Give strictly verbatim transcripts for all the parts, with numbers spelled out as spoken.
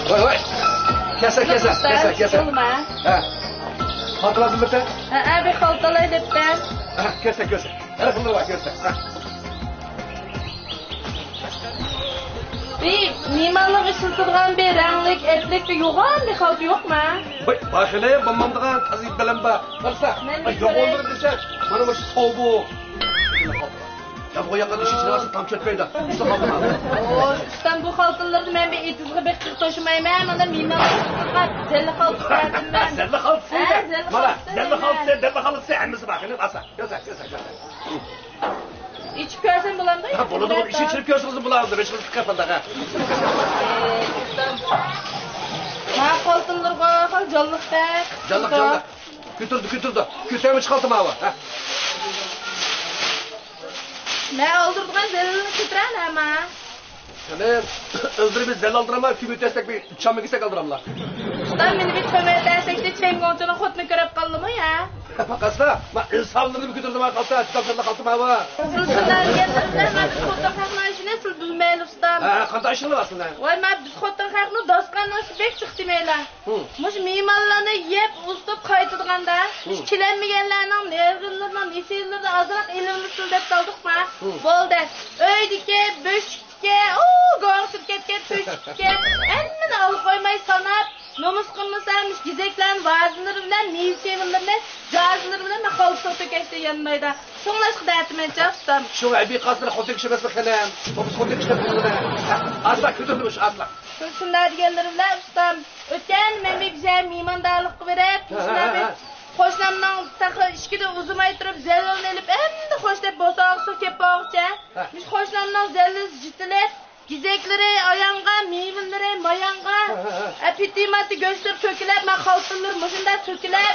ۋاي، ۋاي. كەلسە، كەلسە، كەلسە، كەلسە. ھە. خالتا لازىم بىر تە؟ ھە، ھە، بىر خالتا ئالاي دەپتە. ھە، كەلسە، كەلسە. ھەر خىللىرى بار، كەلسە. ھە. بىر مېھمانلارغا ئىشلىتىدىغان بىر رەڭلىك، ئەپلىك بىر يوغان بىر خالتا يوقما؟ ۋاي، بار خېلى، بولمامدىغان تازا بەلەم بار. قارىسا، مەن ئاي، يوغانلىرى دېسە، مانا مۇشۇ سوۋۇ. يامغۇر ياغقاندا ئىشى چىراغسىز تام چۆتمەيدۇ. ئۇستا خالتا. ئوي، ئۇستام، بۇ خالتىلىرىنى مەن بىر ئېتىزغا بېقىپ توشۇمايمەن، مانا مېھمانلارغا زەللە خالتا بەردىم مەن. زەللە خالتىسى. ھە، زەللە مانا، خالتىسى زەللە خالتىسى، زەللە خالتىسى ھەممىسى بار. قېنى، ئالسا، كەلسە، كەلسە، كەلسە. ئېچىپ كۆرسەم بولامدۇ؟ ھە، بولىدۇ، ئېچىپ كۆرسىڭىز بولىدۇ، ھېچ قىلىپ چىقىپ قالدى، ھە. ھە، خالتىلىرىغا خال جانلىق بەك. جانلىق، جانلىق. كۆتۈردى، كۆتۈردى. كۆتۈرمىچى خالتا ماۋۇ، ھە. مەن ئالدۇرىدىغان زەللىنى كۆتۈرەلەيمەن. قېنى، ئۆزلىرى بىز زەل ئالدۇراماي، كۆمۈر تەستەك بىر چامىكىسەك ئالدۇراملا. ئۇستام، مېنى بىر كۆمۈر تەستەكتە چەمگوڭچىنىڭ خوتۇنى كۆرۈپ قالدىمۇ يا؟ پاقاسلا، ما ئىنسانلىرىنى بىر كۆتۈردۈم، قالسا، چىدامچانلا قالسا ماۋۇ. سىلسىلە دېگەنلىرىمدە، ما بىز خوتۇن خەقنىڭ ئىشىنى سىل بىلمەيلى، ئۇستام. ھە، ھە، قانداق ئىشىڭلار بار سىلەر؟ ۋاي، ما بىز خوتۇن خەقنىڭ داستىخاننىڭ ئىشى بەك جىق دېمەيلى. ھە. مۇشۇ مېھمانلارنى يەپ، ئۇزىتىپ قايتىدىغاندا، مۇشۇ ھە. كېلەلمىگەنلەرنىڭ يارغىنلىرىنىڭ نېسىۋىلىرىنى ئازراق ئېلىۋېلىسىلە دەپ قالدۇقما؟ ھە. بولدى. ئۆيدىكى بۆشۈككە، ئۇ گوڭسىپ كەتكەن تۆشۈككە ھەممىنى ئالا قويماي ساناپ، نومۇس قىلمىسا، مۇشۇ گېزەكلەرنى ۋازىلىرى بىلەن، نېسىۋىلىرىنى جازىلىرى بىلەن مەن خالتىسىغا تۆكەشتە يانمايدۇ. شۇڭلاشقا دەتىمەنچە ئۇستام. شۇ ئەبىي قاسىر خوتۇن كىشى ئەمەسمۇ خېنىم؟ تومۇز خوتۇن كىشى دەپ قىلغىنى. ئازلا كۆتۈردى مۇشۇ ئازلا. شۇ شۇنداق دېگەنلىرى بىلەن ئۇستام. ئۆتكەن مەن بىر گۈزەل مېھماندارلىققا بېرىپ، ھە، ھە، مۇشۇنداق ھە، بىر ھە. قوشنامنىڭ تېخى ئىشىكىدىن ئۇزىماي تۇرۇپ، زەللىنى ئېلىپ، ئەمدى خوش دەپ بوساغىسىغا كېلىپ بولغۇچە، ھە. مۇشۇ قوشنامنىڭ زەللىسى جىتىلىپ، گېزەكلىرى ئاياڭغا، مېۋىلىرى ماياڭغا، ھە، ھە، ھە. ئە، پېتى ماتى گۆشلىرى تۆكۈلۈپ، مانا خالتىلىرى مۇشۇنداق تۆكۈلۈپ.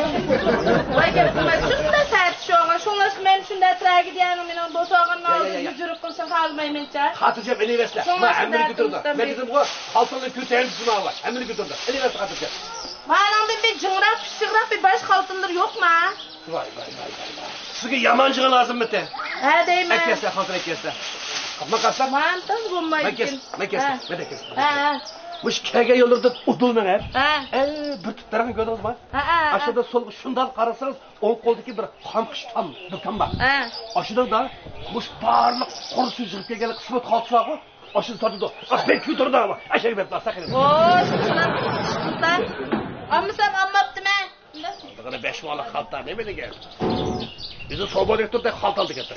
ۋاي گەپ قىلماي، شۇنداق سەتىشى بولغان. شۇڭلاشقا مەن شۇنداق تراگېدىيەنىڭ مېنىڭ بوساغامنىڭ يا، يا، ئالدىدا يا. يۈزۈرۈك قىلسا خالىمايمەنچە. خاتىرجەم، ئېلىۋەرسىلە. شۇڭلاشقا مانا ھەممىنى دەتىم كۆتۈرىدۇ. ئۇستام مەن بىر دېدىمغۇ، خالتىلىرى كۆتەرمىسۇن ھاۋا. ھەممىنى كۆتۈرىدۇ. ئېلىۋەرسە خاتىرجەم. مانىڭدىن بىر جىڭراق، پىششىقراق بىر باشقا خالتىلىرى يوقما؟ ۋاي، ۋاي، ۋاي، ۋاي، ۋاي. سىزگە يامان جىڭى لازىممىتى؟ ھە دەيمەن. ئەكەلسە، خالتىلىرى ئەكەلسە. قاپما قالسا. مانا تاز بولمايدىكەن. مەن كەلسە، مەن كەلسە، ھە. مەن كەلسە. ھە، ھە. مۇشۇ كەلگەن يوللىرىدا ئۇدۇل مېڭىپ. ھە. ئەي، بىر تۈپ دەرەخنى كۆردىڭىزمۇ؟ ھە، ھە، ھە. ئاشۇدا سولغا شۇنداق قارىسىڭىز، ئوڭ قولدىكى بىر خام قىشتان دۇكان بار. ھە. ئاشۇدا مۇشۇ بارلىق قۇر سۇ يىغىپ كەلگەنلەر قىسمەت خالتىسىغۇ. ئاشۇدا ساتىدۇ. بەك كۆتۈرىدۇ. ئاشۇ بەك باستا قېلىدۇ. ۋوي، شۇنداق ئىش قىلسا. ئالمىسام ئالماپتىمەن. بىغىنە بەش مۇڭلۇق خالتا نېمە دېگەن؟ ئۆزى سوبودىك تۇردى، خالتا ئالدى كەتتى.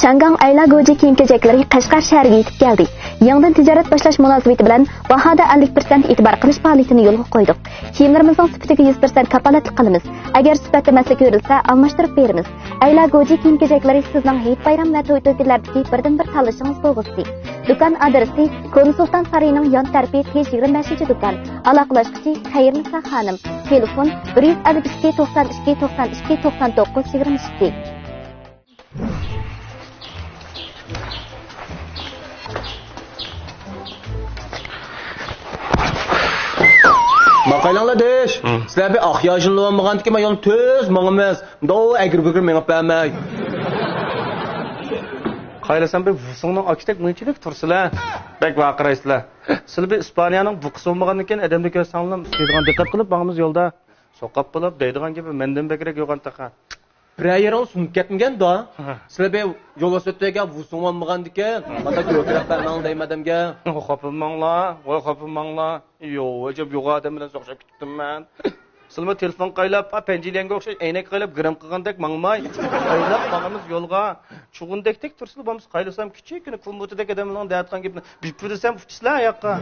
شياڭگاڭ ئەيلا گوجى كىيىم-كېچەكلىرى قەشقەر شەھىرىگە يېتىپ كەلدى. يېڭىدىن تىجارەت باشلاش مۇناسىۋىتى بىلەن باھادا ئەللىك پىرسەنت ئېتىبار قىلىش پائالىيىتىنى يولغا قويدۇق. كىيىملىرىمىزنىڭ سۈپىتىگە يۈز پىرسەنت كاپالەتلىك قىلىمىز. ئەگەر سۈپەت ئەمەسلىك كۆرۈلسە، ئالماشتۇرۇپ بېرىمىز. ئەيلا گوجى كىيىم-كېچەكلىرى سىزنىڭ ھېيت-بايرام ۋە توي-تۆكۈنلەردىكى بىردىنبىر تاللىشىڭىز بولغۇسى. دۇكان ئادرېسى: كونا سۇلتان سارىيىنىڭ يان تەرىپى، تېش يىگىرمە بەشىنچى دۇكان. ئالاقىلەشكۈچى: خەيرنىسا خانىم. تېلېفون: بىر يۈز ئەللىك ئىككى، توقسان ئىككى، توقسان ئىككى، توقسان توققۇز، يىگىرمە ئىككى. ماقايلاڭلار دېيىش. ھە. سىلەر بىر ئاق ياژىنلىۋالمىغاندىكىن مەن يولنى تېز ماڭىمىز. مۇنداق ئەگرى-بۈگرى مېڭىپ بەرمەي. قايلىسام بىر ۋۇسۇڭنىڭ ئاكىتەك مۇنچىلىك تۇرسىلە. بەك ۋارقىرايسىلە. سىلى بىر ئىسپانىيەنىڭ بۇقىسى بولمىغاندىكىن ئادەمنى كۆرسەڭلار سىيدىغان دىققەت قىلىپ ماڭىمىز يولدا. سوقاپ بولۇپ دەيدىغان گېپى مەندىن بەكرەك يوغان تېخى. بىرەر يېرىڭ سۇنۇپ كەتمىگەندۇ؟ ھە. سىلەر بىر يول ۋاسىتىگە ۋۇسۇڭ ئالمىغاندىكىن، مانا كۆكرەك بەرمەڭ دەيمەن ئادەمگە. خاپىماڭلار، ۋاي خاپىماڭلار. يو، ئەجەب يوغان ئادەم بىلەن ئوخشاپ كېتىپتىم مەن. سىلىمۇ تېلېفون قايلاپ، پەنجىلەنگە ئوخشاش ئەينەك قايلاپ گىرىم قىلغاندەك ماڭماي، قايلاپ ماڭىمىز يولغا. چۇغۇندەكتەك تۇرسىلا بولمىسا، قايلىسام كىچىككىنە كۇمبۇتىدەك ئادەملەرنىڭ دەۋاتقان گېپىنى بىپپە دېسەم ئۇچىسىلەر ئاياققا.